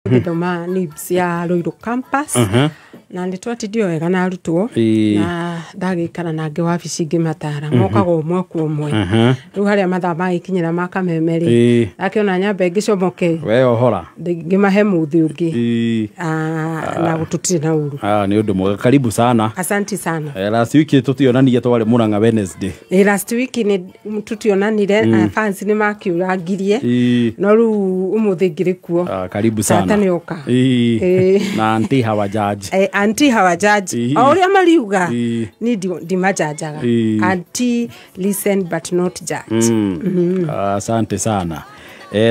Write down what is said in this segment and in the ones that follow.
Ngĩthoma NIBS ya Ruiru campus na nĩ twatindio wega na arutwo na ndagĩikara nangĩ wabici ngĩmatara mokaga ũmwe kwa ũmwe. Rĩu harĩa mathaa magĩkinyĩra ma kameme rĩ, akĩona nyambe ngĩcomoke We ohora. ngĩmahe mũthĩ ũngĩ. Na tũtirĩ na ũru. Ah, nĩ ũndũ mwega, karibu sana. Asante sana. Last week tũtionania, twarĩ Murang'a Wednesday. Last week nĩ tũtionanire na fans nĩ makiũrangirie, no rĩu ũmũthĩ ngĩrĩ kuo. Ah, karibu sana. Tata nĩ oka. Na anti hawajaji. Anti hawajaji. O ũrĩa mariuga, ni ndimajanjaga. Anti listen but not judge. Asante sana.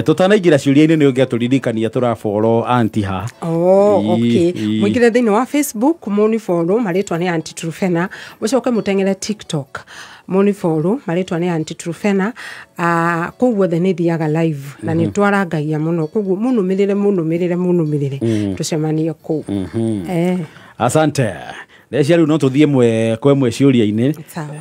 Tutanaingĩra ciũria-inĩ, nĩ ũngĩatũririkania tũrafollow anti ha? Oh, okay. Mũingĩre thĩinĩ wa Facebook mũnifollow, marĩtwa nĩ Aunty Truphena. Mũcoke mũteng'ere TikTok mũnifollow, marĩtwa nĩ Aunty Truphena. Kũu guothe nĩ thiaga live na nĩ twarangagia mũno, koguo mũnũmĩrĩre, mũnũmĩrĩre, mũnũmĩrĩre, tũcemanie kũu. Asante. Ndecia rĩu no tũthiĩ ĩmwe kwa ĩmwe ciũria-inĩ. Sawa.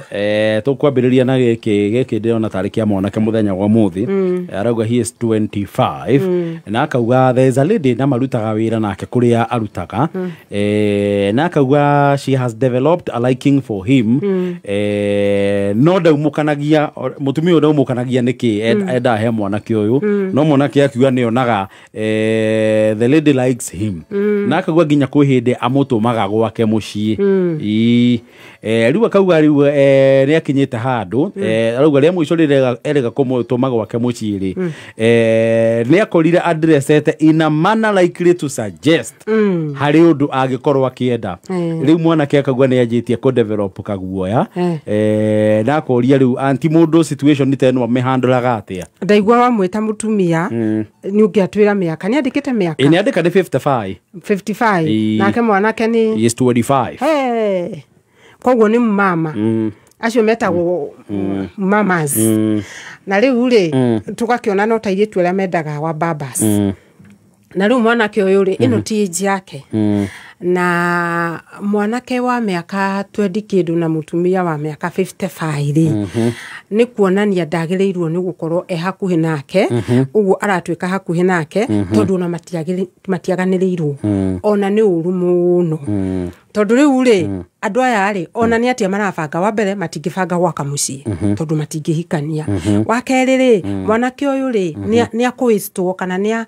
Tũkwambĩrĩria na gĩkĩ ndĩrona tarĩ kĩa mwanake mũthenya wa ũmũthĩ. Arauga he is 25 na akauga there is a lady na marutaga wĩra nake kũrĩa arutaga, na akauga she has developed a liking for him, no ndaumũkanagia mũtumia ũyũ ndaumũkanagia nĩkĩ endaga he mwanake ũyũ, no mwanake akiuga nĩonaga the lady likes him, na akauga nginya kwĩ hĩndĩ amũtũmaga gwake mũciĩ. Ii. Rĩu akauga rĩu nĩ akinyĩte handũ, arauga rĩa mũico rĩrĩa erĩga kũmũtũma gwake mũciĩ rĩ, nĩ akorire addressete in a manner likely to suggest harĩ ũndũ angĩkorwo akĩenda. Rĩu mwanake akauga nĩ anjĩtie kũ develop kaguoya, na akoria rĩu anti mũndũ situation ta ĩno amĩhandũraga atĩa? Ndaigua wamwĩta mũtumia, nĩ ũngĩatwĩra mĩaka, nĩ andĩkĩte mĩaka? Ĩ, nĩ andĩka nĩ 55. 55? Ĩ. Nake mwanake nĩ? He is 25. Hey. Koguo nĩ mama acio metagwo mamas. Na rĩu rĩ, tũgakĩona no ta airĩtu arĩa mendaga wa babas. Na rĩu mwanake ũyũ rĩ, ĩno ti age yake, na mwanake wa mĩaka 20 kĩndũ na mũtumia wa mĩaka 55 rĩ, nĩ kuonania ndagĩrĩirwo nĩ gũkorwo e hakuhĩ nake ũguo aratuĩka hakuhĩ nake, tondũ ona matiaganĩrĩirwo, ona nĩ ũru mũno, tondũ rĩu rĩ, andũ aya rĩ, ona nĩ atĩa marabanga? Wa mbere, matingĩbanga gwaka mũciĩ tondũ matingĩhikania. Wa kerĩ rĩ, mwanake ũyũ rĩ, nĩ akũĩstwo kana nĩ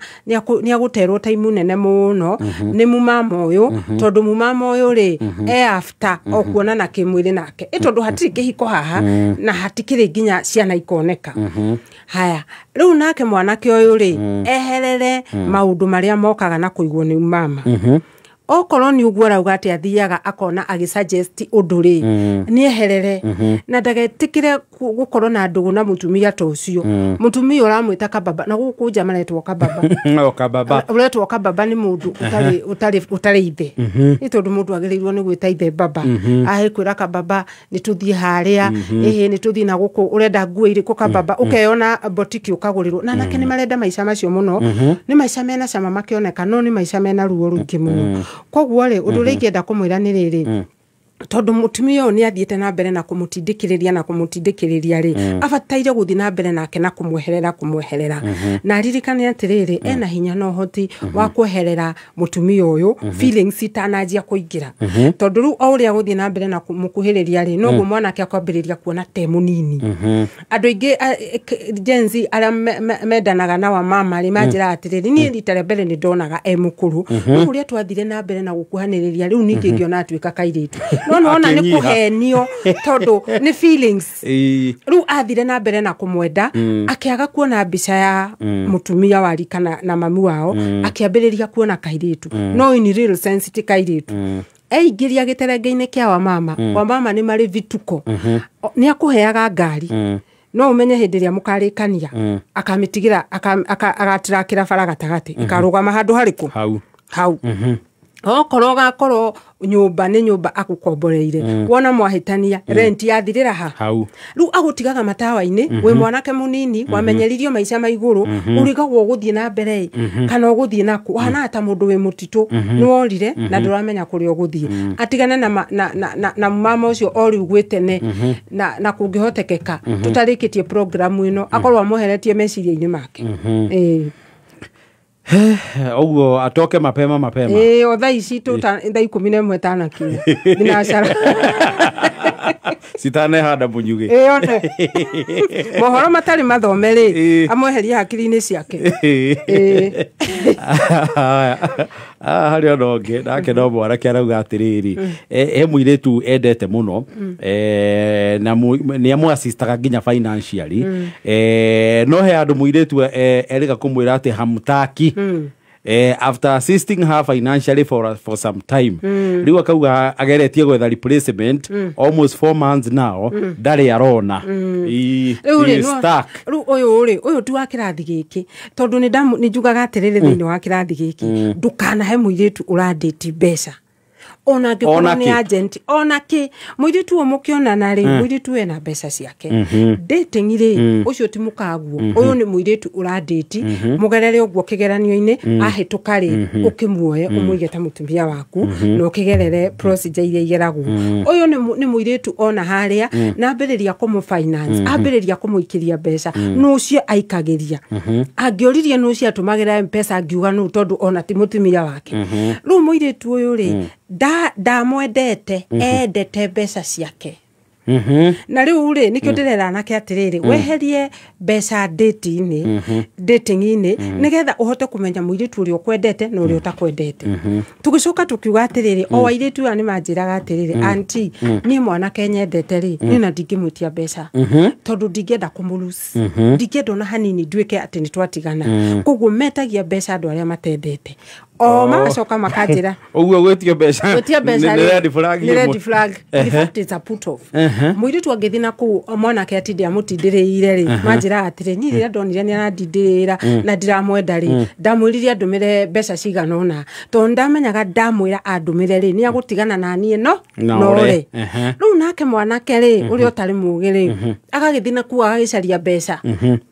agũterwo taimu nene mũno nĩ mumama ũyũ, tondũ mumama ũyũ rĩ, e after o kuonana kĩmwĩrĩ nake, ĩ tondũ hatirĩ kĩhiko haha na hatikĩrĩ nginya ciana ikoneka. Haya, rĩu nake mwanake ũyũ rĩ, eherere maũndũ marĩa mokaga na kũigwo nĩ mama. Okorwo nĩ ũguo arauga atĩ athiaga akona agĩsuggest ũndũ rĩ, nĩ eherere na ndagetĩkĩre gũkorwo na ndũgũ na mũtumia ta ũcio, mũtumia ũramwĩta kababa, na gũkũ nja maretwo kababa. O kababa. Ũretwo kababa nĩ mũndũ ũtarĩ ithe, nĩ tondũ mũndũ agĩrĩirwo nĩ gwĩta ithe baba. Ahĩkwĩra kababa, nĩ tũthiĩ harĩa, ĩhĩ, nĩ tũthiĩ na gũkũ, ũrenda nguo irĩkũ kababa, ũkeyona botiki ũkagũrĩrwo. Na anake nĩ marenda maica macio mũno, nĩ maica mena cama makĩoneka, no nĩ maica mena ruo rũingĩ mũno. Koguo rĩ, ũndũ ũrĩa ingĩenda kũmwĩra nĩ rĩrĩ, tondũ mũtumia ũyũ nĩ athiĩte na mbere na kũmũtindĩkĩrĩria na kũmũtindĩkĩrĩria rĩ, abataire gũthiĩ na mbere nake na kũmweherera, na aririkane atĩrĩrĩ, ena hinya na ũhoti wa kweherera mũtumia ũyũ feelings itananjia kũingĩra, tondũ rĩu o ũrĩa gũthiĩ na mbere na kũmũkuhĩrĩria rĩ, noguo mwanake akwambĩrĩria kuona te mũnini. Andũ aingĩ Gen Z arĩa mendanaga na wamama rĩ, manjĩraga atĩrĩrĩ, niĩ rita rĩa mbere nĩ ndonaga e mũkũrũ, rĩu ũrĩa twathire na mbere na gũkuhanĩrĩria, rĩu ningĩ ngĩona atuĩka kairĩtu, no nĩwona nĩ Akĩnyiha. kũhenio, tondũ nĩ feelings. Rĩu athire na mbere na kũmwenda, akĩaga kuona mbica ya mũtumia wa rika na mami wao, akĩambĩrĩria kuona kairĩtu, no in real sense ti kairĩtu. Eingĩria gĩterenge-inĩ kĩa wamama, wamama nĩ marĩ vituko. Nĩ akũheaga ngari, no ũmenye hĩndĩ ĩrĩa mũkarĩkania akamĩtigĩra agatirakĩra bara gatagatĩ, ĩkarũgama handũ harĩkũ? Hau. Hau. Okorwo gakorwo nyũmba nĩ nyũmba agũkomboreire, wona mwahĩtania, rent yathirĩra ha? Hau. Rĩu agũtigaga matawa-inĩ wĩ mwanake mũnini wamenyeririo maica ma igũrũ, ũrigagwo ũgũthiĩ na mbere ĩ kana ũgũthiĩ nakũ, ũhanaga ta mũndũ wĩ mũtitũ, nĩ worire na ndũramenya kũrĩa ũgũthiĩ. Atigane na mama ũcio o rĩu gwĩ tene, na kũngĩhotekeka tũtarĩkĩtie programu ĩno akorwo amweheretie meciria-inĩ make. Ĩĩ. Ũguo atoke mapema mapema. Ĩĩ, o thaa ici thaa 11 tanakinya thinacara. Citanehanda mũnyugĩ. Ĩĩ, one mohoro matarĩ mathome rĩ, amweherie hakiri-inĩ ciake. Ĩĩ. Harĩ ona ũngĩ nake no mwanake arauga atĩrĩrĩ, he mũirĩtu endete mũno, na nĩ amũassistaga nginya financially, no he andũ mũirĩtu erĩga kũmwĩra atĩ hamtaki, after assisting her financially for some time. Rĩu akauga ageretie gwetha replacement almost 4 months now, ndarĩ arona. Rĩu rĩ, rĩu ũyũ rĩ, ũyũ ti wa kĩrathi gĩkĩ, tondũ nĩ njugaga atĩrĩrĩ thĩinĩ wa kĩrathi gĩkĩ, ndũkanahe mũirĩtu ũrandĩti mbeca ona angĩkorwo nĩ agent, ona kĩ. Mũirĩtu ũyũ mũkĩonana rĩ, mũirĩtu ena mbeca ciake. Dating rĩ, ũcio ti mũkaguo, ũyũ nĩ mũirĩtu ũrandĩti, mũgerere ũguo kĩgeranio-inĩ, ahĩtũka rĩ, ũkĩmuoye ũmũige ta mũtumia waku, na ũkĩgerere procedure iria igeragwo. Ũyũ nĩ mũirĩtu ona harĩa, na ambĩrĩria kũmũ finance, ambĩrĩria kũmũikĩria mbeca, nũ ũcio aikagĩria. Angĩoririe nũ ũcio atũmagĩra M-Pesa, angiuga nũ, tondũ ona ti mũtumia wake. Rĩu mũirĩtu ũyũ rĩ, ndamwendete, endete mbeca ciake. Na rĩu rĩ, nĩkĩo ndĩrera anake atĩrĩrĩ, weherie mbeca dating-inĩ, nĩgetha ũhote kũmenya mũirĩtu ũrĩa ũkwendete na ũrĩa ũtakwendete. Tũgĩcoka tũkiuga atĩrĩrĩ, o airĩtu aya nĩ manjĩraga atĩrĩrĩ, aunty, niĩ mwanake nyendete rĩ, niĩ na ndingĩmwĩtia mbeca, tondũ ndingĩenda kũmũlose, ndingĩenda ona hanini nduĩke atĩ nĩ twatigana. Koguo metagia mbeca andũ arĩa matendete. O magacoka makanjĩra ũguo gwĩtio mbeca gwĩtia mbeca nĩ red flag. Nĩ red flag. In fact, it's a put off. Mũirĩtu angĩthiĩ na kũu mwanake atinde amũtindĩrĩire rĩ, manjĩraga atĩrĩ, niĩ rĩrĩa ndonire nĩ arandindĩrĩra na ndiramwenda rĩ, ndamwĩrire andũmĩre mbeca cigana ũna, tondũ ndamenyaga ndamwĩra andũmĩre rĩ, nĩ agũtigana na niĩ no nore. Rĩu nake mwanake rĩ, ũrĩa ũtarĩ mũũgĩ rĩ, agagĩthiĩ na kũu agagĩcaria mbeca,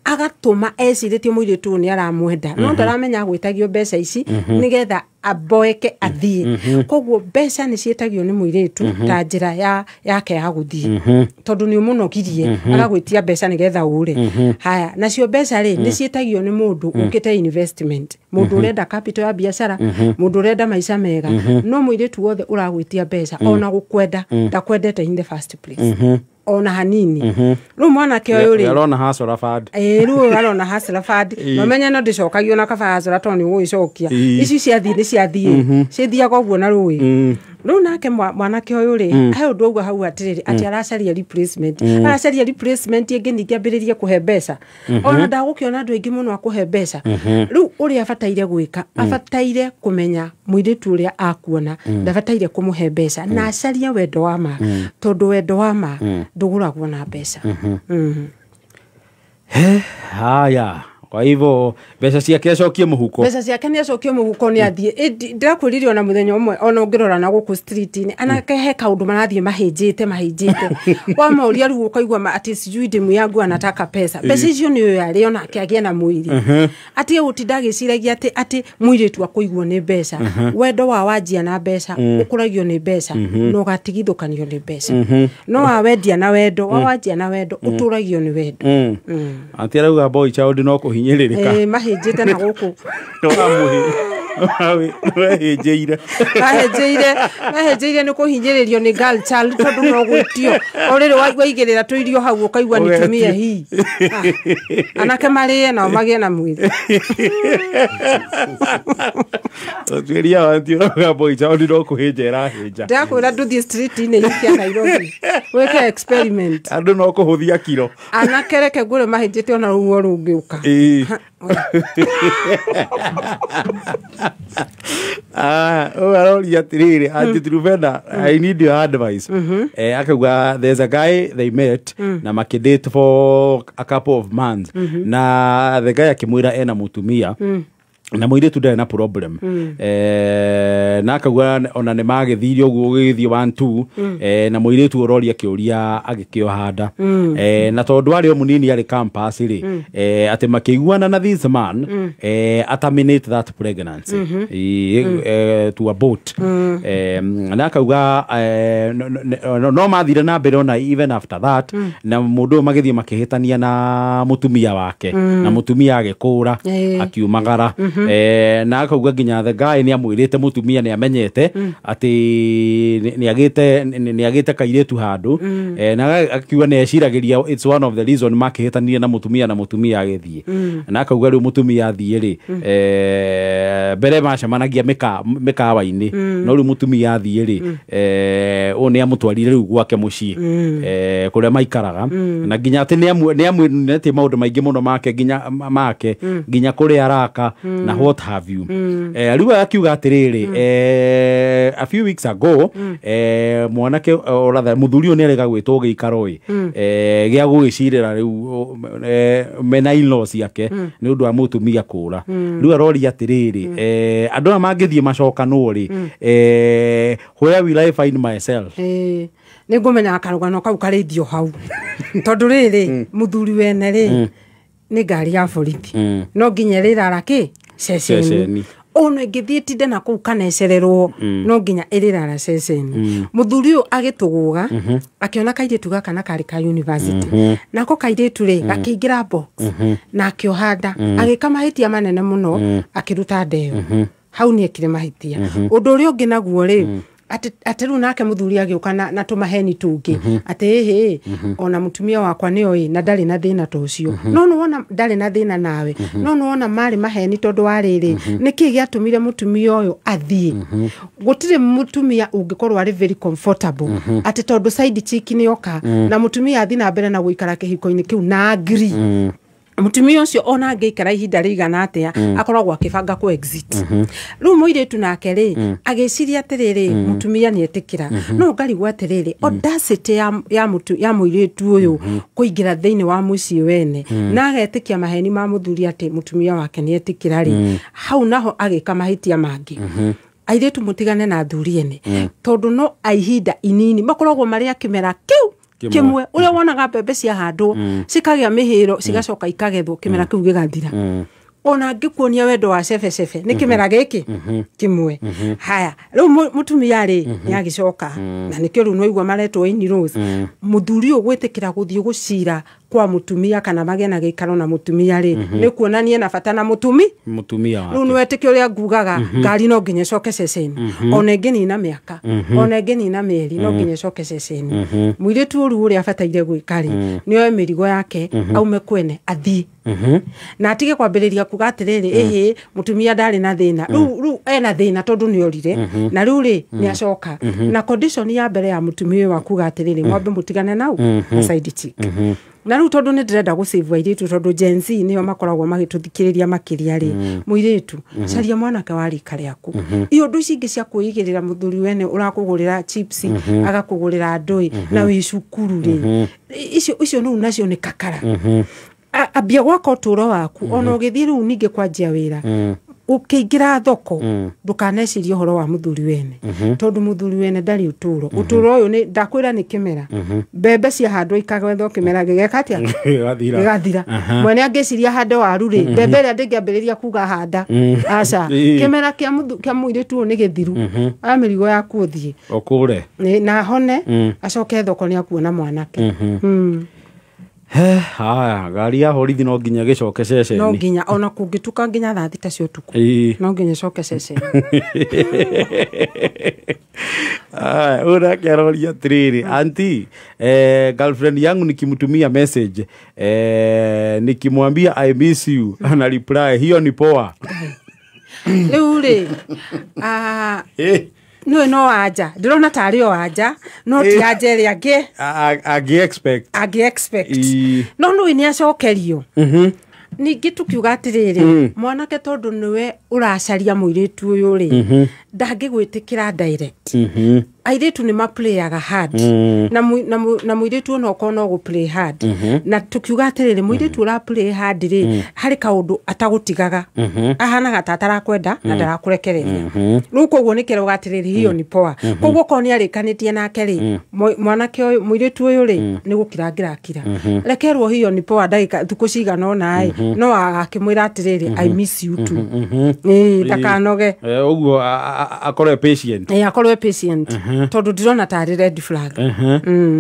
agatũma ecirĩtie mũirĩtu ũyũ nĩ aramwenda, no ndaramenya agwĩtagio mbeca ici nĩgetha aboeke athiĩ. Koguo mbeca nĩ ciĩtagio nĩ mũirĩtu ta njĩra yake ya gũthiĩ, tondũ nĩ ũmũnogirie agagwĩtia mbeca nĩgetha ũre. Haya, nacio mbeca rĩ, nĩ ciĩtagio nĩ mũndũ ũkĩte investment, mũndũ ũrenda capital ya biacara, mũndũ ũrenda maica mega. No mũirĩtu wothe ũragwĩtia mbeca ona gũkwenda ndakwendete in the first place, ona hanini. Rĩu mwanake ũyũ rĩ, arona hustler fund. Ĩĩ, rĩu arona hustler fund. No menye no ndĩcokagio na kaba hustler, tondũ nĩ ũgũgĩcokia. Ici ciathiĩ nĩ ciathiĩ, cithiaga ũguo na rũĩ. Rĩu nake mwanake ũyũ rĩ, he ũndũ auga hau atĩrĩrĩ, atĩ aracaria replacement, aracaria replacement ĩngĩ ningĩ ambĩrĩrie kũhe mbeca. Ona ndagũkĩona andũ aingĩ mũno a kũhe mbeca. Rĩu ũrĩa abataire gwĩka, abataire kũmenya mũirĩtu ũrĩa akuona, ndabataire kũmũhe mbeca, na acarie wendo wa ma, tondũ wendo wa ma ndũgũragwo na mbeca. Haya, kwa hivyo mbeca ciake acokie mũhuko. Mbeca ciake nĩ acokie mũhuko, nĩ athiĩ. Ndĩrakwĩrire ona mũthenya ũmwe, ona ũngĩrora na gũkũ street-inĩ, anake he kaũndũ marathiĩ mahĩnjĩte mahĩnjĩte. Wamoria rĩu ũkaigua atĩ sijui demu yangu anataka pesa. Mbeca icio nĩ ũyũ arĩ onake agĩe na mwĩrĩ. Atige gũtinda agĩciragia atĩ mũirĩtu akũiguo nĩ mbeca. Wendo wa wanjia na mbeca, ũkũragio nĩ mbeca, na ũgatigithũkanio nĩ mbeca. No wawendia na wendo, wa wanjia na wendo, ũtũragio nĩ wendo. Aunty arauga boy child no kũhinyĩrĩrĩka. Mahĩnjĩte na gũkũ. Wehĩnjĩire. Mahĩnjĩire nĩ kũhinyĩrĩrio nĩ girl child, tondũ no gwĩtio. O rĩrĩ waigĩrĩra tũirio hau ũkaigua nitumie hii. Anake marĩe nao magĩe na mwĩrĩ. Tuĩria aunty ũrauga boy child no kũhĩnja ĩrahĩnja. Ndĩrakwĩra ndũthiĩ street-inĩ ici cia Nairobi wĩke experiment. Andũ no kũhũthia kiro. Anake reke ngũre mahĩnjĩte ona ruo rũngĩũka. Ũyũ aroria atĩrĩrĩ, Aunty Truvena, I need your advice. Akauga there's a guy they met na makĩdate for a couple of months, na the guy akĩmwĩra ena mũtumia, na mũirĩtu ndarĩ na problem, na akauga ona nĩ magĩthire ũguo gũgĩthiĩ 1 2, na mũirĩtu ũroria kĩũria agĩkĩoha nda, na tondũ arĩ o mũnini arĩ campus rĩ, atĩ makĩiguana na this man terminate that pregnancy to abort, na akauga no mathire na mbere ona even after that, na mũndũ ũyũ magĩthiĩ makĩhĩtania na mũtumia wake, na mũtumia agĩkũra akiumagara. Na akauga nginya the guy nĩ amwĩrĩte mũtumia nĩ amenyete atĩ nĩ agĩte kairĩtu handũ. Na akiuga nĩ eciragĩria it's one of the reason makĩhĩtanirie na mũtumia na mũtumia agĩthiĩ. Na akauga rĩu mũtumia athiĩ rĩ, mbere macemanagia mĩkawa-inĩ, no rĩu mũtumia athiĩ rĩ, ũyũ nĩ amũtwarire rĩu gwake mũciĩ, kũrĩa maikaraga, na nginya atĩ nĩ amwĩnetie maũndũ maingĩ mũno make, nginya make nginya kũrĩa araka na what have you. Rĩu akiuga atĩrĩrĩ, a few weeks ago, mwanake or rather mũthuri ũyũ nĩ arega gwĩtwo gĩikaro ĩ, gĩa gũgĩcirĩra rĩu mena in-laws ciake nĩ ũndũ wa mũtumia kũra. Rĩu aroria atĩrĩrĩ, andũ aya mangĩthiĩ macokanwo rĩ, where will I find myself? Nĩ ngũmenya karũgano kau karĩithio hau, tondũ rĩrĩ mũthuri wene rĩ nĩ ngari ya borithi, no nginya ĩrĩrara kĩ ceceni. Ona ĩngĩthiĩ tinde na kũu kanecererwo, no nginya ĩrĩrara ceceni. Mũthuri ũyũ agĩtũgũga akĩona kairĩtu gaka na karĩ ka university, nako kairĩtu rĩ gakĩingĩra box na akĩoha nda, agĩka mahĩtia manene mũno, akĩruta ndeo. Hau nĩ ekire mahĩtia. Ũndũ ũrĩa ũngĩ naguo rĩ, atĩ rĩu nake mũthuri agĩũka na tũmaheni tũngĩ, atĩ ĩhĩ, ona mũtumia wakwa nĩoĩ na ndarĩ na thĩna ta ũcio. No nĩwona ndarĩ na thĩna nawe, no nĩwona marĩ maheni, tondũ wa rĩrĩ, nĩkĩ gĩatũmire mũtumia ũyũ athiĩ? Gũtirĩ mũtumia ũngĩkorwo arĩ very comfortable atĩ tondũ side chick nĩoka na mũtumia athiĩ na mbere na gũikara kĩhiko-inĩ kĩu na agree. Mũtumia ũcio ona angĩikara ihinda rĩigana atĩa, akoragwo akĩbanga kũ exit. Rĩu mũirĩtu nake rĩ agĩciria atĩrĩrĩ, mũtumia nĩ etĩkĩra. No ngarigwo atĩrĩrĩ, audacity ya mũirĩtu ũyũ kũingĩra thĩinĩ wa mũciĩ wene na agetĩkia maheni ma mũthuri atĩ mũtumia wake nĩ etĩkĩra rĩ, hau naho agĩka mahĩtia mangĩ. Airĩtu mũtigane na athuri ene, tondũ no ihinda inini makoragwo marĩ a kĩmera kĩu kĩmwe. Ũrĩa wonaga mbembe ciahandwo cikagĩa mĩhĩro cigacoka ikagethwo, kĩmera kĩu gĩgathira. Ona angĩkuonia wendo wa cebecebe nĩ kĩmera gĩkĩ kĩmwe. Haya, rĩu mũtumia rĩ nĩ agĩcoka, na nĩkĩo rĩu nĩwaigua maretwo in-laws. Mũthuri ũyũ gwĩtĩkĩra gũthiĩ gũcira kwa mũtumia kana magĩe na gĩikaro na mũtumia rĩ, nĩ kuonania na bata na mũtumia wake. Rĩu nĩwetĩkia ũrĩa ngugaga, ngari no nginya ĩcoke ceceni, ona ĩngĩnina mĩaka, ona ĩngĩnina mĩeri, no nginya ĩcoke ceceni. Mũirĩtu ũrũ ũrĩa abataire gwĩka rĩ, nĩ oe mĩrigo yake aume kwene athiĩ, na atige kwambĩrĩria kuga atĩrĩrĩ, ĩhĩ, mũtumia ndarĩ na thĩna. Rĩu ena thĩna tondũ nĩ orire, na rĩu rĩ nĩ acoka. Na condition ya mbere ya mũtumia ũyũ wa kuga atĩrĩrĩ, mwambe mũtigane nau na side chick. Na rĩu tondũ nĩ ndĩrenda gũsave airĩtu, tondũ Gen Z nĩo makoragwo magĩtũthikĩrĩria makĩria rĩ, mũirĩtu caria mwanake wa rika rĩaku. Iũndũ ici ingĩ cia kwĩigĩrĩra mũthuri wene ũrakũgũrĩra chips, agakũgũrĩra ndũĩ na wĩ cukuru rĩ, icio rĩu nacio nĩ kakara. Ambia gwaka ũtũũro waku, ona ũgĩthiĩ rĩu ningĩ kwanjia wĩra, ũkĩingĩra thoko ndũkanecirie ũhoro wa mũthuri wene, tondũ mũthuri wene ndarĩ ũtũũro. Ũtũũro ũyũ nĩ ndakwĩra nĩ kĩmera, mbembe ciahandwo ikagethwo kĩmera gĩgeka atĩa? Gĩgathira. Mwene angĩciria hande waru rĩ, mbembe ĩrĩa ndĩngĩambĩrĩria kuga handa, aca, kĩmera kĩa mũirĩtu ũyũ nĩ gĩthiru. Oya mĩrigo yaku ũthiĩ ũkũre na hone, acoke thoko nĩ akuona mwanake. Haya, ngari ya borithi no nginya gĩcoke ceceni. No nginya ona kũngĩtuka nginya thaa thita cia ũtukũ, no nginya ĩcoke ceceni. Ũyũ nake aroria atĩrĩrĩ, auntie, girlfriend yangu nikimtumia message, nikimwambia I miss you, ana reply hiyo ni poa. Rĩu rĩ, nĩũĩ no anja, ndĩrona tarĩ o anja, no ti anja ĩrĩa angĩ expect. No nĩũĩ nĩ acokerio. Ningĩ tũkiuga atĩrĩrĩ, mwanake tondũ nĩwe ũracaria mũirĩtu ũyũ rĩ, ndangĩgwĩtĩkĩra direct. Airĩtu nĩ maplayaga hard, na mũirĩtu ona okorwo no gũ play hard. Na tũkiuga atĩrĩrĩ, mũirĩtu ũra play hard rĩ, harĩ kaũndũ atagũtigaga, ahanaga ta atarakwenda na ndarakũrekereria. Rĩu koguo nĩ kĩrauga atĩrĩrĩ, hiyo ni poa. Koguo korwo nĩ arĩkanĩtie nake rĩ, mwanake ũyũ, mũirĩtu ũyũ rĩ, nĩ gũkira angĩrakira. Rekerwo hiyo ni poa ndagĩka thikũ cigana ũna ĩ, no agakĩmwĩra atĩrĩrĩ, I miss you too. Ndakanoge. Ũguo akorwo patient. Akorwo patient. Tondũ ndĩrona tarĩ red flag.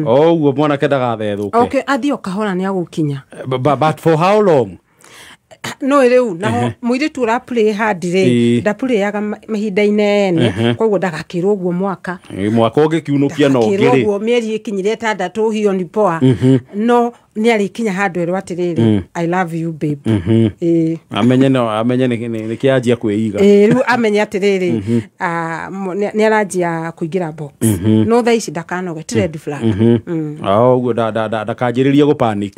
Ũguo mwanake ndagathethũke. Okay, athiĩ o kahora nĩ agũkinya. But for how long? No rĩu naho mũirĩtu ũra play hard rĩ ndapulayaga mahinda inene koguo ndagakĩrwo ũguo mwaka mwaka ũngĩkiunũkia no ũngĩ rĩ ũguo mĩeri ĩkinyire 6 hiyo ni poa no nĩ arĩkinya handũ erwo atĩrĩrĩ I love you babe. Amenye no amenye nĩ kĩanjia kwĩiga rĩu amenye atĩrĩrĩ nĩ aranjia kũingĩra box no thaa ici ndakanoge ti red flag. Ũguo ndakanjĩrĩrie gũ panic.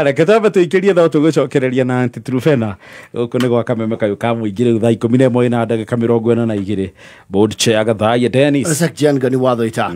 Reke twambe tũikĩrie thaa tũgũcokereria na Aunty Truphena gũkũ nĩ gwa Kameme kayũ ka mũingĩ rĩu thaa 11 na ndagĩka 42. Board chair Gathaiya Dennis Section ni watho ita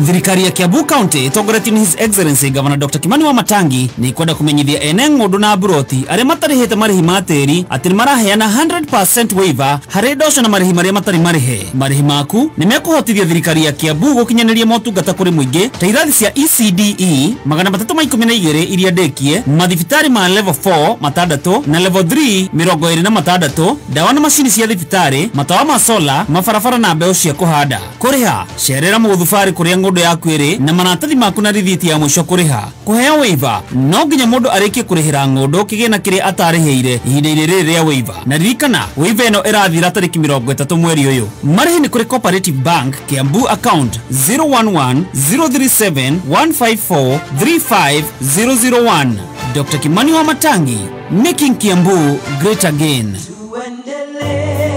Thirikari ya Kiambu County itongoretio ni His Excellency Governor Dr. Kimani Wamatangi ni kwenda kumenyithia ene ng'ũndũ na mburoti arĩa matarĩhĩte marĩhi ma tĩri atĩ nĩmaraheana 100% waiver harĩ ndoco na marĩhi marĩa matarĩ marĩhe. Marĩhi maku nĩ mekũhotithia thirikari ya Kiambu gũkinyanĩria motungata kũrĩ mũingĩ ta irathi cia ECDE 312 iria ndĩkie, mathibitarĩ ma level 4 6 na level 3 26, ndawa na macini cia thibitarĩ, matawa ma sola, mabarabara na mbeũ cia kũhanda. Kũrĩha cerera mũgũthubarĩ kũrĩa ng'ũndũ yaku ĩrĩ na maratathi maku na rithiti ya mũico kũrĩha. Kũheo waiver no nginya mũndũ arĩkie kũrĩhĩra ng'ũndũ kĩgĩna kĩrĩa atarĩhĩire ihinda-inĩ rĩrĩ rĩa waiver. Na ririkana waiver ĩno ĩrathira tarĩki 30 mweri ũyũ. Marĩhi nĩ kũrĩ Cooperative Bank Kiambu account 011 037 154 35001. Dr. Kimani Wamatangi, making Kiambu great again.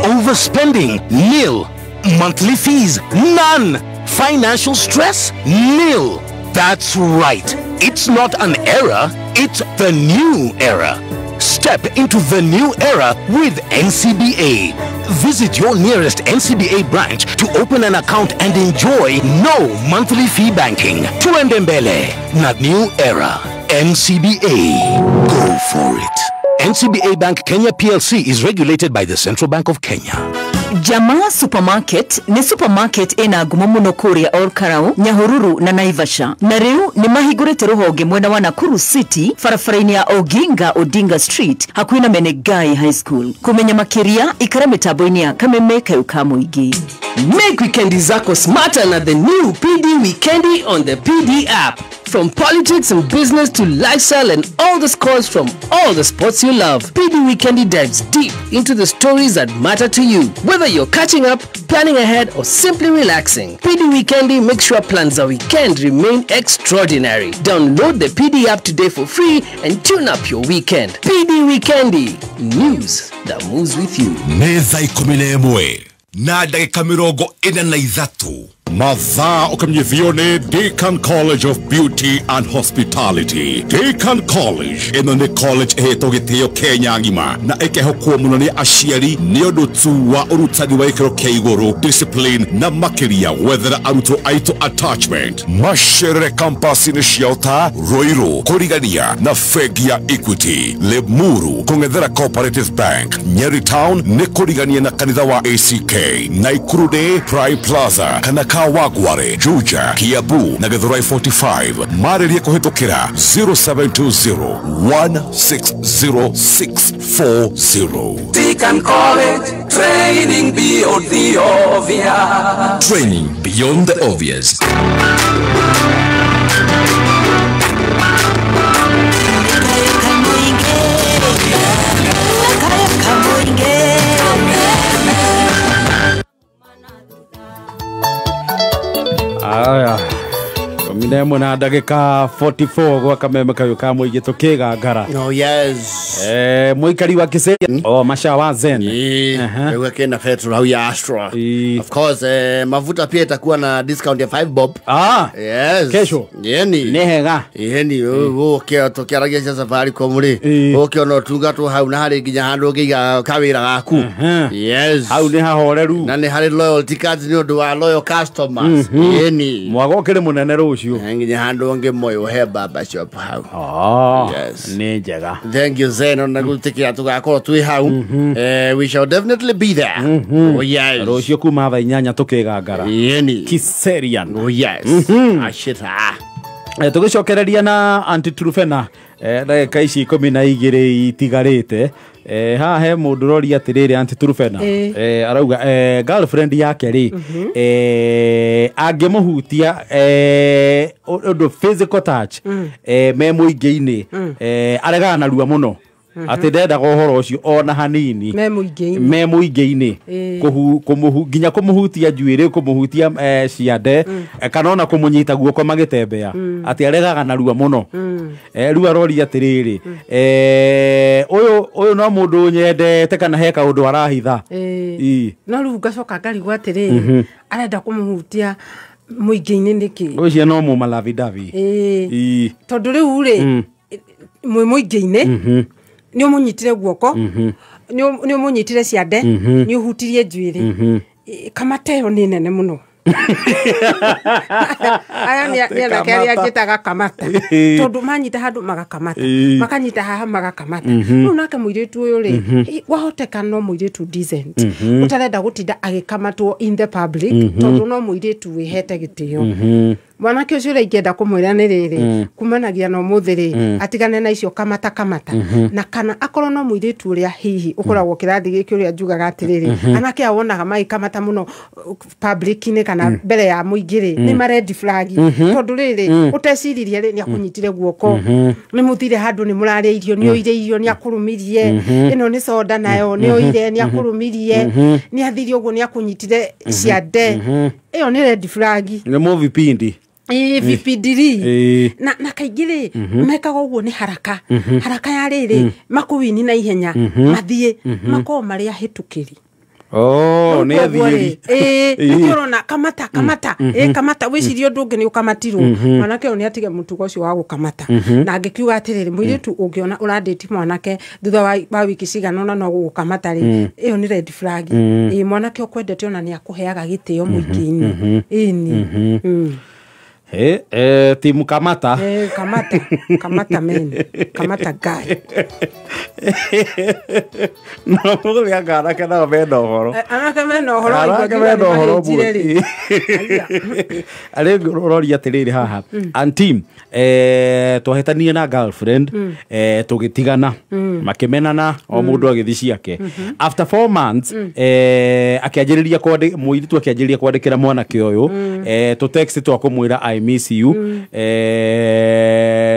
Overspending, nil. Monthly fees, none. Financial stress? Nil. That's right. It's not an era, it's the new era. Step into the new era with NCBA. Visit your nearest NCBA branch to open an account and enjoy no monthly fee banking. Tuende mbele na new era. NCBA. Go for it. NCBA Bank Kenya PLC is regulated by the Central Bank of Kenya. Jamaa Supermarket ni supermarket ina ngumo muno kuria Olkarau, Nyahururu na Naivasha. Na riu ni mahingurite ruhonge mwena wa Nakuru City, barabara-inĩ ya Oginga Odinga Street, hakuhĩ na Menegai High School. Kumenya makiria ikara mitambo-inĩ ya Kameme kayũ ka mũingĩ. Make weekendi zako smarter na the new PD Weekendi on the PD app. From politics and business to lifestyle and all the scores from all the sports you love, PD Weekendi dives deep into the stories that matter to you. Whether you're catching up, planning ahead, or simply relaxing, PD Weekendi makes sure plans a weekend remain extraordinary. Download the PD app today for free and tune up your weekend. PD Weekendi, news that moves with you. Nĩ thaa 11 na ndagĩka 43. Mathaa ũkamenyithio nĩ Deacon College of Beauty and Hospitality. Deacon College ĩno nĩ college ĩhetwo gĩtĩo Kenya ng'ima na ĩkehokwo mũno nĩ aciari nĩ ũndũ tu wa ũrutani wa gĩkĩro kĩa igũrũ, discipline na makĩria gwethera arutwo aitũ attachment. Macerere campus-inĩ ciao ta Ruiru, kũrigania na bengi ya Equity, Limuru kũng'ethera Cooperative Bank, Nyeri Town nĩ kũrigania na kanitha wa ACK, Naikuru nĩ Prime Plaza kana Kawagware, Juja, Kiambu na Githurai 45. Marĩrie kũhĩtũkĩra 0720 160 640. Deacon College, training beyond the obvious. Training beyond the obvious. Aya, 11 na ndagĩka 44 gwa Kameme kayũ ka mũingĩ tũkĩgangara. Oh yes. Mũikari wa Kiserian. Oh, mashawa zen. Wewe kena petrol au ya Astra. Of course, mafuta pia itakuwa na discount ya 5 bob. Yes. Kesho. Yeni. Nĩ hega. Yeni, ũkĩ tũkĩaragia cia Safaricom rĩ. Ũkĩona ũtungata hau na harĩ nginya handũ ũngĩiga kawĩra gaku. Yes. Hau nĩ hahoreru. Na nĩ harĩ loyalty cards nĩ ũndũ wa loyal customers. Yeni. Mwago ũkĩrĩ mũnene rũciũ. Nginya handũ ũngĩ moyo he baba shop hau. Yes. Nĩ njega. Thank you Zeno na gũtikia tũgakorwo twĩ hau. We shall definitely be there. Oh yes. Rũciũ kuma thaa 8 tũkĩgangara. Yeni. Kiserian. Oh yes. Ashita. Tũgĩcokereria na Aunty Truphena ndagĩka ici 12 itigarĩte. Haha he mũndũ ũroria atĩrĩrĩ anti Turufena arauga girlfriend yake rĩ angĩmũhutia ũndũ physical touch me mũingĩ-inĩ aregaga narua mũno atĩ ndendaga ũhoro ũcio ona hanini me mũingĩ-inĩ nginya kũmũhutia njuĩrĩ kũmũhutia ciande kana ona kũmũnyita guoko magĩtembea atĩ aregaga narua mũno. Rĩu aroria atĩrĩrĩ ũyũ no mũndũ nyendete kana he kaũndũ arahitha. No rĩu ngacoka ngarigwo atĩrĩrĩ arenda kũmũhutia mũingĩ-inĩ nĩkĩ? Ũcio no mũmalavidavi. Tondũ rĩu rĩ mwĩ mũingĩ-inĩ nĩ ũmũnyitire guoko nĩ ũmũnyitire ciande nĩ ũhutirie njuĩrĩ kamata ĩyo nĩ nene mũno. Aya nĩ anake arĩa njĩtaga kamata tondũ manyita handũ magakamata makanyita haha magakamata. Rĩu nake mũirĩtu ũyũ rĩ wahoteka no mũirĩtu decent ũtarenda gũtinda agĩkamatwo in the public tondũ no mũirĩtu wĩhete gĩtĩo. Mwanake ũcio ũrĩa ingĩenda kũmwĩra nĩ rĩrĩ kumanagia na ũmũthĩ rĩ atigane na icio kamata kamata na kana akorwo no mũirĩtu ũrĩa hihi ũkoragwo kĩrathi gĩkĩ ũrĩa njugaga atĩrĩrĩ anake aya wonaga magĩkamata mũno public-inĩ kana mbere ya mũingĩ rĩ nĩ ma red flag tondũ rĩrĩ ũteciririe rĩ nĩ akũnyitire guoko nĩ mũthire handũ nĩ mũrarĩa irio nĩ oire irio nĩ akũrũmirie ĩno nĩ soda nayo nĩ oire nĩ akũrũmirie nĩ athire ũguo nĩ akũnyitire ciande ĩyo nĩ red flag. Nĩ mũvipindi vipindiri na kaingĩ rĩ mekaga ũguo nĩ haraka haraka ya rĩrĩ makũwini na ihenya mathiĩ makorwo marĩ ahĩtũkĩri. Nĩ athiĩri. Nĩkĩo ũrona kamata kamata kamata wĩcirie ũndũ ũngĩ nĩ ũkamatirwo. Mwanake ũyũ nĩ atige mũtugo ũcio wa gũkamata na angĩkiuga atĩrĩrĩ mũirĩtu ũngĩona ũrandĩti mwanake thutha wa wiki cigana ũna no gũgũkamata rĩ ĩyo nĩ red flag. Mwanake ũkwendete ona nĩ akũheaga gĩtĩo mũingĩ-inĩ. Ĩni. Timu kamata. Kamata kamata men kamata guy. No mũgũrĩ anga anake nao mena ũhoro. Anake mena ũhoro. Anake mena ũhoro mũno. Arĩ ũroria atĩrĩrĩ haha anti twahĩtanirie na girlfriend tũgĩtigana makĩmenana o mũndũ agĩthiĩ ciake. After 4 months akĩanjĩrĩria mũirĩtu akĩanjĩrĩria kwandĩkĩra mwanake ũyũ tũ text twa kũmwĩra I miss you.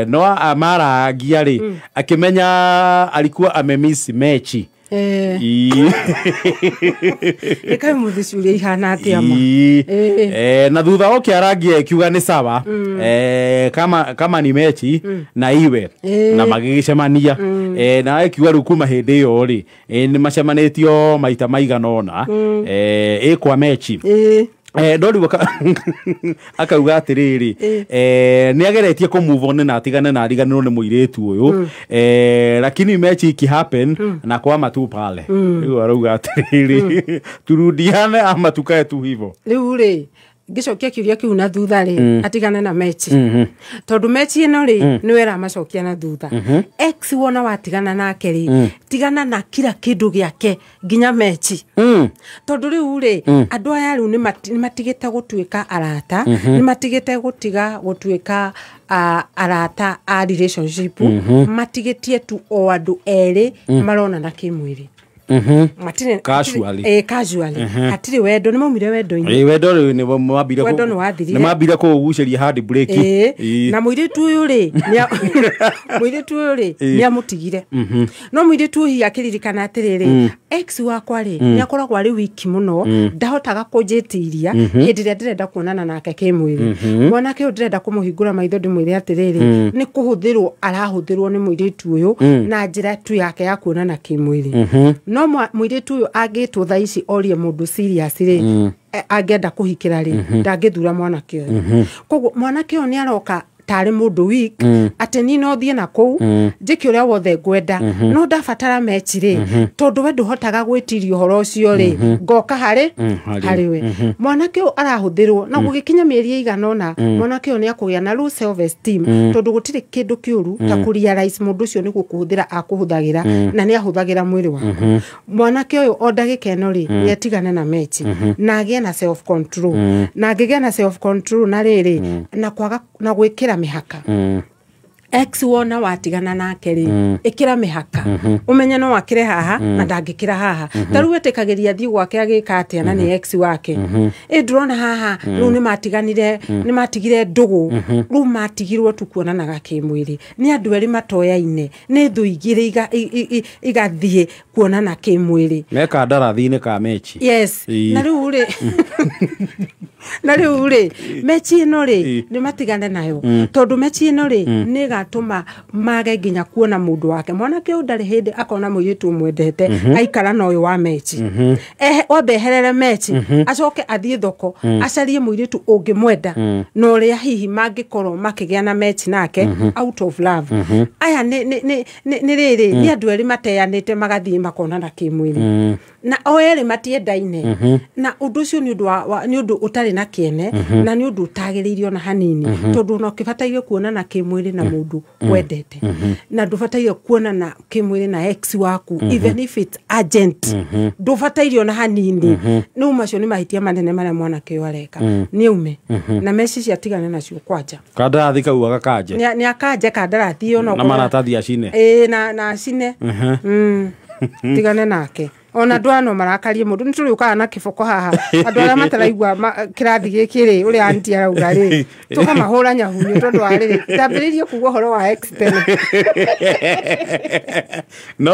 No amarangia rĩ akĩmenya alikuwa amemiss mechi. Ĩkaĩ mũthĩ ciũria ihana atĩa ma. Na thutha ũkĩarangia ĩkiuga nĩ sawa kama ni mechi na iwe na magĩgĩcemania na ĩkiuga rĩu kuma hĩndĩ ĩyo rĩ nĩ macemanĩtio maita maigana ũna ĩ kwa mechi. No rĩu akauga atĩrĩrĩ nĩ ageretie kũ move on na atigane na ariganĩrwo nĩ mũirĩtu ũyũ lakini mechi iki happen na kwama tu pale. Rĩu arauga atĩrĩrĩ turudiane ama tukae tu hivyo. Rĩu rĩ ngĩcokia kĩũria kĩu na thutha rĩ atigane na mechi tondũ mechi ĩno rĩ nĩwe ĩramacokia na thutha. Ex wona watigana nake rĩ tigana na kila kĩndũ gĩake nginya mechi tondũ rĩu rĩ andũ aya rĩu nĩ matigĩte gũtuĩka arata nĩ matigĩte gũtiga gũtuĩka arata a relationship matigĩtie tu o andũ erĩ maronana kĩmwĩrĩ. Casually. Casually. Hatirĩ wendo nĩ maumire wendo-inĩ. Wendo rĩu nĩ mambire wendo nĩ wathirire. Nĩ mambire kũgucĩria hard break. Na mũirĩtu ũyũ rĩ mũirĩtu ũyũ rĩ nĩ amũtigire. No mũirĩtu hihi akĩririkana atĩrĩrĩ ex wakwa rĩ nĩ akoragwo arĩ wiki mũno ndahotaga kũnjĩtiria hĩndĩ ĩrĩa ndĩrenda kuonana nake kĩmwĩrĩ. Mwanake ũyũ ndĩrenda kũmũhingũra maitho ndĩmwĩre atĩrĩrĩ nĩ kũhũthĩrwo arahũthĩrwo nĩ mũirĩtu ũyũ na njĩra tu yake ya kuonana kĩmwĩrĩ. No mũirĩtu ũyũ angĩtwo thaa ici orie mũndũ serious rĩ angĩenda kũhikĩra rĩ ndangĩthura mwanake ũyũ. Koguo mwanake ũyũ nĩ aroka tarĩ mũndũ weak atĩ niĩ no thiĩ na kũu njĩke ũrĩa wothe ngwenda no ndabatara mechi rĩ tondũ we ndũhotaga gwĩtiria ũhoro ũcio rĩ ngoka harĩ harĩ we. Mwanake ũyũ arahũthĩrwo na gũgĩkinya mĩeri ĩigana ũna mwanake ũyũ nĩ akũgĩa na low self esteem tondũ gũtirĩ kĩndũ kĩũru ta kũ realize mũndũ ũcio nĩ gũkũhũthĩra akũhũthagĩra na nĩ ahũthagĩra mwĩrĩ waku. Mwanake ũyũ o ndagĩka ĩno rĩ nĩ atigane na mechi na agĩe na self control na angĩgĩa na self control na rĩrĩ na kwaga na gwĩkĩra mĩhaka. Ex wona watigana nake rĩ, ĩkĩra mĩhaka, ũmenye no akĩre haha na ndangĩkĩra haha. Ta rĩu etĩkagĩria thiĩ gwake agĩka atĩa na nĩ ex wake. Ĩ ndũrona haha rĩu nĩ matiganire, nĩ matigire ndũgũ, rĩu matigirwo tu kuonanaga kĩmwĩrĩ. Nĩ andũ erĩ matoyaine, nĩ thũ igĩrĩ igathiĩ kuonana kĩmwĩrĩ. Meka ndarathi-inĩ ka mechi. Yes. Na rĩu rĩ na rĩu rĩ mechi ĩno rĩ nĩ matigane nayo, tondũ mechi ĩno rĩ nĩ ĩgatũma mage nginya kuona mũndũ wake. Mwanake ũyũ ndarĩ hĩndĩ akona mũirĩtu ũmwendete aikara na ũyũ wa mechi. Wambe eherere mechi, acoke athiĩ thoko acarie mũirĩtu ũngĩmwenda na ũrĩa hihi mangĩkorwo makĩgĩa na mechi nake out of love. Aya nĩ rĩrĩ nĩ andũ erĩ mateanĩte magathiĩ makonana kĩmwĩrĩ na o erĩ matiendaine, na ũndũ ũcio nĩ ũndũ ũtarĩ na kĩene na nĩ ũndũ ũtagĩrĩire ona hanini, tondũ ona ũkĩbataire kuonana kĩmwĩrĩ na mũndũ wendete na ndũbataire kuonana kĩmwĩrĩ na ex waku even if it's urgent, ndũbataire ona hanini. Rĩu macio nĩ mahĩtia manene marĩa mwanake ũyũ areka. Nĩ aume na meci ciatigane nacio kwanja. Kandarathi kau agakanje. Nĩ akanje kandarathi ĩyo na maratathi acine. Ĩĩ na acine. Tigane nake. Ona andũ ano marakarie mũndũ nĩ tũrĩũkaga na kĩboko haha andũ arĩa mataraigua kĩrathi gĩkĩ rĩ ũrĩa anti arauga rĩ tũkamahũra nyahunyo tondũ wa rĩrĩ ndambĩrĩirie kuga ũhoro wa ex tene. No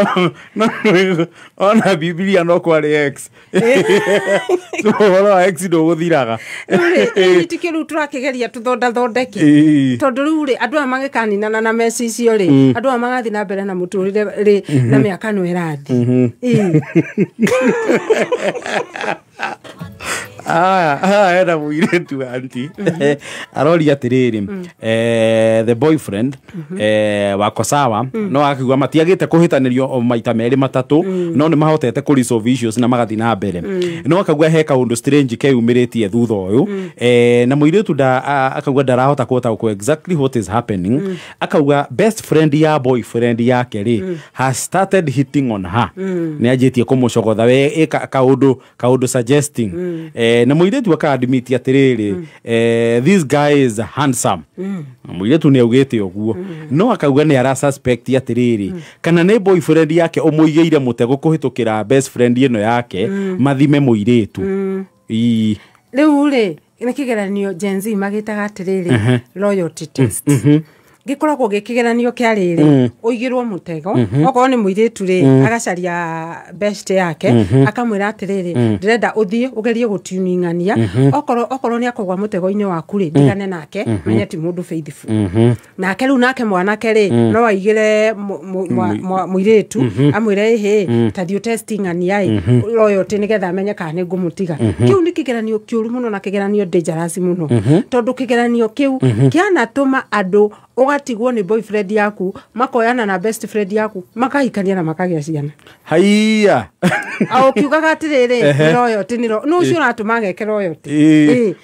ona Biblia no kwarĩ ex. Ũhoro wa ex ndũgũthiraga. Rĩu rĩ rĩu tũrakĩgeria tũthondathondeke tondũ rĩu rĩ andũ aya magĩkaninana na meci icio rĩ andũ aya magathiĩ na mbere na mũtũrĩre rĩ na mĩaka no ĩrathiĩ. Ena mũirĩtu anti aroria atĩrĩrĩ, the boyfriend wako sawa no akiuga matiagĩte kũhĩtanĩrio o maita merĩ matatũ no nĩ mahotete kũ resolve issues na magathiĩ na mbere, no akauga he kaũndũ strange keyumĩrĩtie thutha ũyũ, na mũirĩtu akauga ndarahota kũtaũkwo exactly what is happening. Akauga best friend ya boyfriend yake rĩ has started hitting on her, nĩ anjĩtie kũmũcogotha we kaũndũ suggesting, na mũirĩtu akadmit atĩrĩrĩ, this guy is handsome. Mũirĩtu nĩ augĩte ũguo, no akauga nĩ ara suspect atĩrĩrĩ kana nĩ boyfriend yake ũmũigĩire mũtego kũhĩtũkĩra best friend ĩno yake mathime mũirĩtu. Rĩu rĩ nĩ kĩgeranio Gen Z magĩtaga atĩrĩrĩ loyalty test. Gĩkoragwo gĩkĩgeranio kĩa rĩrĩ ũigĩrwo mũtego okorwo nĩ mũirĩtu rĩ agacaria best yake akamwĩra atĩrĩrĩ ndĩrenda ũthiĩ ũgerie gũtuning'ania, okorwo nĩ akũgwa mũtego-inĩ waku rĩ ndigane nake menye ti mũndũ faithful. Nake rĩu nake mwanake rĩ no aigĩre mũirĩtu amwĩre ĩhĩ ta thiĩ testing'ania ĩ loyalty nĩgetha amenye kana nĩ ngũmũtiga. Kĩu nĩ kĩgeranio kĩũru mũno na kĩgeranio dangerous mũno, tondũ kĩgeranio kĩu kĩanatũma andũ ũgatigwo nĩ boyfriend yaku makoyana na best friend yaku makahikania na makagĩa ciana. Haiya ũkiugaga atĩrĩrĩ loyalty nĩ nũ ũcio ũratũma ageke loyalty.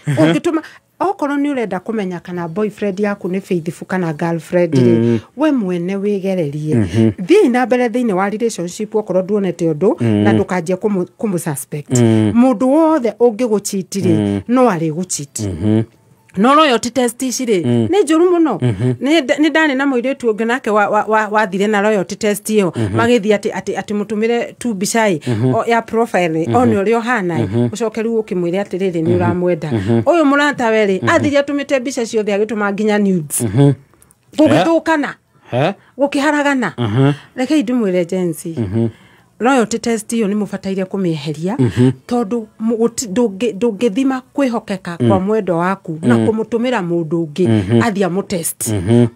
Ũngĩtũma okorwo nĩ ũrenda kũmenya kana boyfriend yaku nĩ faithful kana girlfriend rĩ we mwene wĩgererie, thiĩ na mbere thĩinĩ wa relationship okorwo nduonete ũndũ na ndũkanjie kũmũ suspect. Mũndũ wothe ũngĩgũchiti rĩ no arĩgũchiti. No loyalty test ici rĩ nĩ njũru mũno. Nĩ ndarĩ na mũirĩtu ũngĩ nake wathire na loyalty test ĩyo magĩthiĩ atĩ mũtũmĩre tu mbica ĩ ya profile one ũrĩa ũhana ũcoke rĩu ũkĩmwĩre atĩrĩrĩ nĩ ũramwenda. Ũyũ mũratawe rĩ athire atũmĩte mbica ciothe agĩtũma nginya nudes gũgĩthũkana gũkĩharagana. Rekei ndĩmwĩre Gen Z loyalty test ĩyo nĩ mũbataire kũmĩeheria tondũ ndũngĩthima kwĩhokeka kwa mwendo waku na kũmũtũmĩra mũndũ ũngĩ athiĩ amũtest,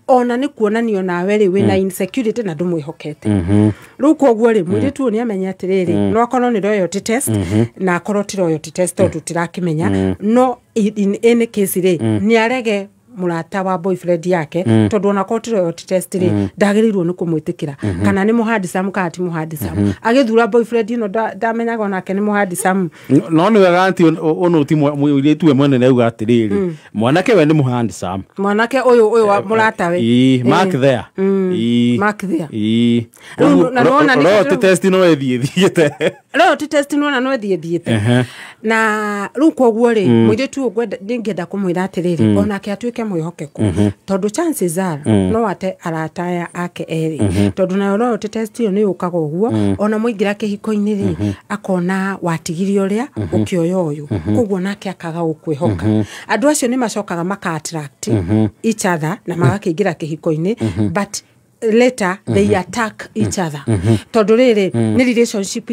ona nĩ kuonanio nawe rĩ wĩna insecurity na ndũmwĩhokete. Rĩu koguo rĩ mũirĩtu ũyũ nĩ amenye atĩrĩrĩ no akorwo nĩ loyalty test na akorwo ti loyalty test tondũ tũtirakĩmenya, no in any case rĩ nĩ arege mũrata wa boyfriend yake tondũ ona korwo ti loyalty test rĩ ndagĩrĩirwo nĩ kũmwĩtĩkĩra kana nĩ mũhandicamu kana ti mũhandicamu. Agĩthura boyfriend ĩno ndamenyaga onake nĩ mũhandicamu. No nĩ wega anti ũnũ ti mũirĩtu we mwene nĩauga atĩrĩrĩ mwanake we nĩ mũhandicamu, mwanake ũyũ wa mũratawe mark there mark there. Loyalty test no ĩthiĩ thiĩte, loyalty test no no ĩthiĩ thiĩte. Na rĩu koguo rĩ mũirĩtu ũyũ ndingĩenda kũmwĩra atĩrĩrĩ onake atuĩke Mwanake mwĩhokeku, tondũ chances are no ate arata aya ake erĩ, tondũ nayo loyalty test ĩyo nĩ yũkaga ũguo. Ona mũingĩra kĩhiko-inĩ rĩ, akona watigire ũrĩa ũkĩoya ũyũ, koguo nake akaga gũkwĩhoka. Andũ acio nĩ macokaga maka attract each other na magakĩingĩra kĩhiko-inĩ, but later they attack each other, tondũ rĩrĩ nĩ relationship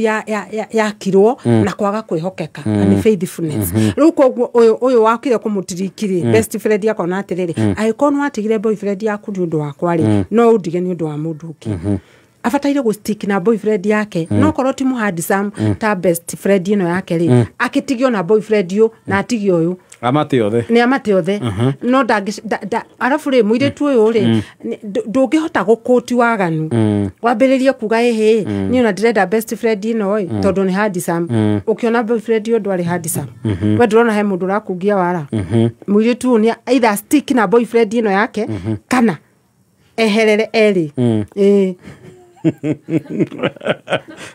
yakirwo na kwaga kwĩhokeka, and faithfulness. Rĩu koguo ũyũ wakire kũmũtiriki rĩ, best friend akona atĩrĩrĩ, angĩkorwo nĩ watigire boyfriend yaku nĩ ũndũ wakwa rĩ, no ũndige nĩ ũndũ wa mũndũ ũngĩ. Abataire gũ stick na boyfriend yake, no korwo ti mũhandsome ta best friend ĩno yake rĩ, akĩtigio na boyfriend ũyũ na atigio ũyũ. Amate othe. Nĩ amate othe, no arabu rĩ, mũirĩtu ũyũ rĩ, ndũngĩhota gũkũti waganu wambĩrĩrie kuga, ĩhĩ, niĩ ona ndĩrenda best friend ĩno ĩ, tondũ nĩ handsome. Ũkĩona boyfriend ũyũ ndwarĩ handsome, we ndũrona he mũndũ ũrakungia wara. Mũirĩtu ũyũ nĩ either stick na boyfriend ĩno yake kana eherere erĩ. Ĩĩ,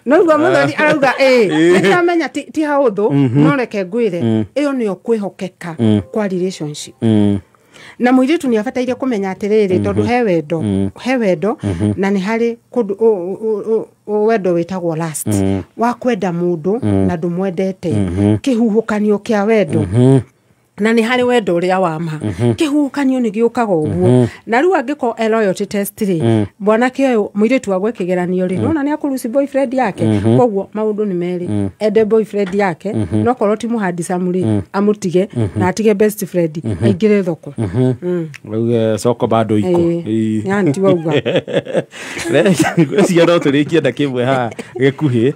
no guo mũthoni arauga ĩ, nĩndĩramenya ti haũthũ, no reke ngwĩre, ĩyo nĩyo kwĩhokeka kwa relationship. Na mũirĩtu nĩ abataire kũmenya atĩrĩrĩ, tondũ he wendo, he wendo, na nĩ harĩ kũndũ wendo wĩtagwo lust, wa kwenda mũndũ na ndũmwendete, kĩhuhũkanio kĩa wendo, na nĩ harĩ wendo ũrĩa wa ma. Kĩhuhũkanio nĩ gĩũkaga ũguo. Na rĩu angĩkorwo e loyalty test rĩ, mwanake ũyũ, mũirĩtu agwe kĩgeranio rĩ, nona nĩ akũruci boyfriend yake. Koguo maũndũ nĩ merĩ: ende boyfriend yake, no korwo ti mũhandsome rĩ, amũtige na atige best friend, aingĩre thoko. Rĩu soko bado iko. Ĩĩ, yani ti wauga. Ngwĩciria no tũrĩkie na kĩmwe haha gĩkuhĩ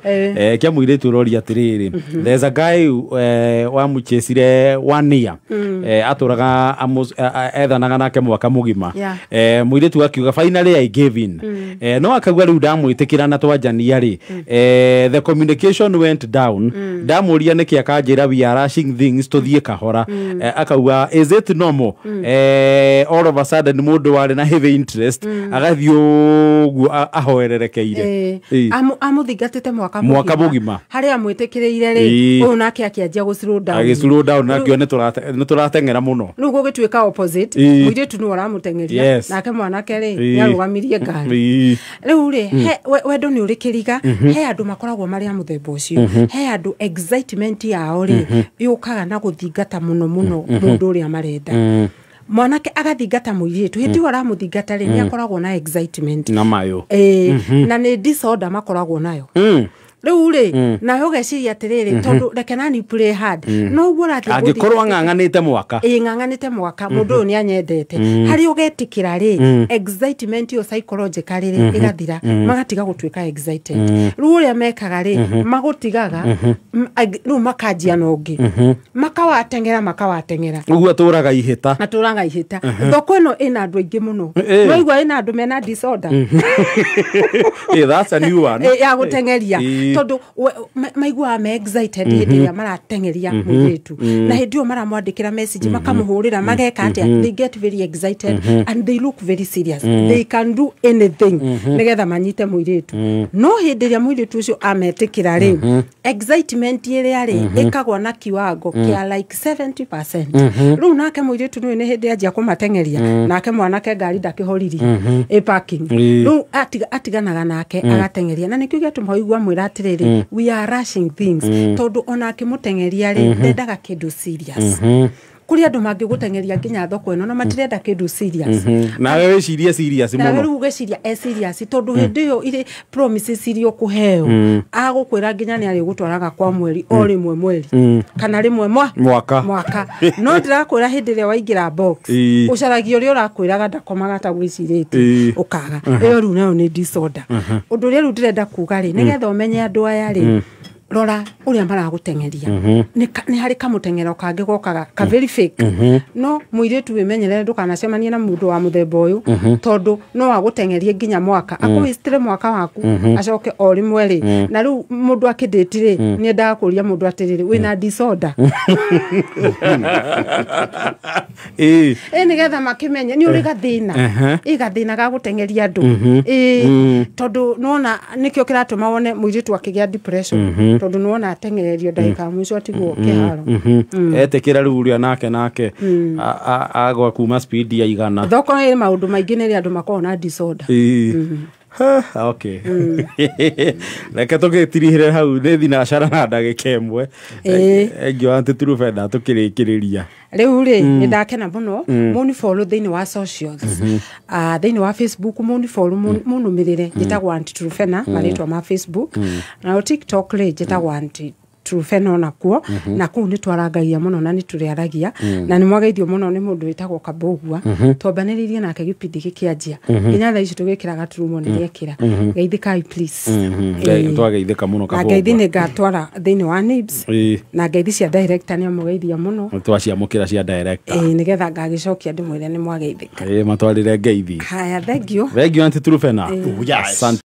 kĩa mũirĩtu ũroria atĩrĩrĩ, there's a guy wamũchasire one year, atũraga ethanaga nake mwaka mũgima. Mũirĩtu akiuga, "Finally I gave in." No akauga rĩu ndamwĩtĩkĩra na twanjania rĩ, the communication went down. Ndamũria nĩkĩ, akanjĩra we are rushing things, tũthiĩ kahora. Akauga, is it normal all of a sudden mũndũ warĩ na heavy interest agathiĩ ũguo ahoererekeire? Amũthingatĩte mwaka Mwaka mũgima. Harĩa amwĩtĩkĩrĩire rĩ, ũyũ nake akĩanjia gũ slow down. Agĩ slow down na akĩona nĩ tũrateng'era mũno. Rĩu gũgĩtuĩka opposite. Mũirĩtu nĩwe ũramũteng'eria, nake mwanake rĩ, nĩ arũgamirie ngari. Rĩu rĩ, wendo nĩ ũrĩ kĩriga. He andũ makoragwo marĩ a mũthemba ũcio. He andũ excitement yao rĩ, yũkaga na gũthingata mũno mũno mũndũ ũrĩa marenda. Mwanake agathingata mũirĩtu, hĩndĩ ĩyo aramũthingata rĩ, nĩ akoragwo na excitement. Na mayo. Ĩĩ, na nĩ disorder makoragwo nayo. Rĩu rĩ, nawe ũgeciria atĩrĩrĩ, tondũ reke nani play hard, no ũguo ũrathiĩ Angĩkorwo ang'ang'anĩte mwaka. Ĩ, ng'ang'anĩte mwaka, mũndũ ũyũ nĩ anyendete, harĩa ũgetĩkĩra rĩ, excitement ĩyo psychologically rĩ, ĩgathira, magatiga gũtuĩka excited. Rĩu ũrĩa mekaga rĩ, magũtigaga, rĩu makanjia na ũngĩ, makawateng'era, makawateng'era. Ũguo atũraga ihĩta. Matũraga ihĩta. Thoko ĩno ĩna andũ aingĩ mũno. Waigua ĩna andũ mena disorder. That's a new one. Ya gũteng'eria, tondũ maiguaga me excited hĩndĩ ĩrĩa marateng'eria mũirĩtu, na hĩndĩ ĩyo maramwandĩkĩra message, makamũhũrĩra, mageka atĩa, they get very excited and they look very serious. They can do anything nĩgetha manyite mũirĩtu. No hĩndĩ ĩrĩa mũirĩtu ũcio ametĩkĩra rĩ, excitement ĩrĩa rĩ, ĩkagwa na kiwango kĩa like 70%. Rĩu nake mũirĩtu nĩwe nĩ hĩndĩ anjia kũmateng'eria, nake mwanake ngari ndakĩhoririe ĩ parking. Rĩu atiganaga nake, agateng'eria, na nĩkĩo gĩatũma ũigua mwĩra atĩrĩrĩ, we are rushing things, tondũ ona akĩmũteng'eria rĩ, ndendaga kĩndũ serious. Kũrĩ andũ mangĩgũteng'eria nginya thoko ĩno na matirenda kĩndũ serious. Nawe wĩcirie serious Nawe mũno. rĩu ũgeciria e serious, tondũ hĩndĩ ĩyo irĩ promises iria ũkũheo, agũkwĩra nginya nĩ arĩgũtwaraga kwa mweri, o rĩmwe mweri kana rĩmwe mwa Mwaka. mwaka. No ndĩrakwĩra, hĩndĩ ĩrĩa waingĩra box, ũcaragia ũrĩa ũrakwĩraga ndakomaga ta gwĩcirĩtie, ũkaga ĩyo rĩu nayo nĩ disorder. Ũndũ ũrĩa rĩu ndĩrenda kuga rĩ, nĩgetha ũmenye andũ aya rĩ, rora ũrĩa maragũteng'eria. Nĩ harĩ kamũteng'ero kangĩ gokaga ka very fake. No mũirĩtu, wĩmenyerere ndũkanacemanie na mũndũ wa mũthemba ũyũ, tondũ no agũteng'erie nginya mwaka, akũwĩstire mwaka waku, acoke o rĩmwe rĩ. Na rĩu mũndũ akĩndĩti rĩ, nĩ endaga kũria mũndũ atĩrĩrĩ, wĩna disorder? Ĩ, nĩgetha makĩmenye nĩ ũrĩ gathĩna, ĩ, gathĩna ga gũteng'eria andũ. Ĩ, tondũ nona nĩkĩo kĩratũma wone mũirĩtu akĩgĩa depression. Tondũ nĩwona ateng'ererio ndagĩka ya mũico atigwo kĩharo. Etĩkĩra rĩu ũrĩa nake agwa kuma speed ya 100. Thoko ĩ maũndũ maingĩ nĩ rĩ andũ makoragwo na disorder. Ĩĩ. Ha, okay, reke tũgĩtirihĩre hau nĩ thinacara na ndagĩka 1. Engio Aunty Truphena tũkĩrĩkĩrĩria. Rĩu rĩ, nĩ ndakena mũno. Mũnifollow thĩinĩ wa socials, thĩinĩ wa Facebook mũnifollow, mũnũmĩrĩre, njĩtagwo Aunty Truphena, marĩtwa ma Facebook. Nayo TikTok rĩ, njĩtagwo Aunty Truphena onakuo, na kũu nĩ twarangagia mũno na nĩ tũrĩaragia, na nĩ mwageithio mũno nĩ mũndũ wĩtagwo Kabũgua, twambanĩrĩirie nake gĩbindi gĩkĩanjia nginya thaa ici tũgĩkĩraga turumo nĩ rĩekĩra. Geithĩkai please. Ĩĩ. Twageithĩka mũno. Na ngeithi nĩ ngatwara thĩinĩ wa NIBS, na ngeithi cia director nĩ amũgeithia mũno. Twaciamũkĩra cia director. Ĩĩ, nĩgetha ngagĩcokia ndĩmwĩre nĩ mwageithĩka. Ĩĩ, matwarĩre ngeithi. Haya, thank you. Thank you, Aunty Truphena. Yes. Asante.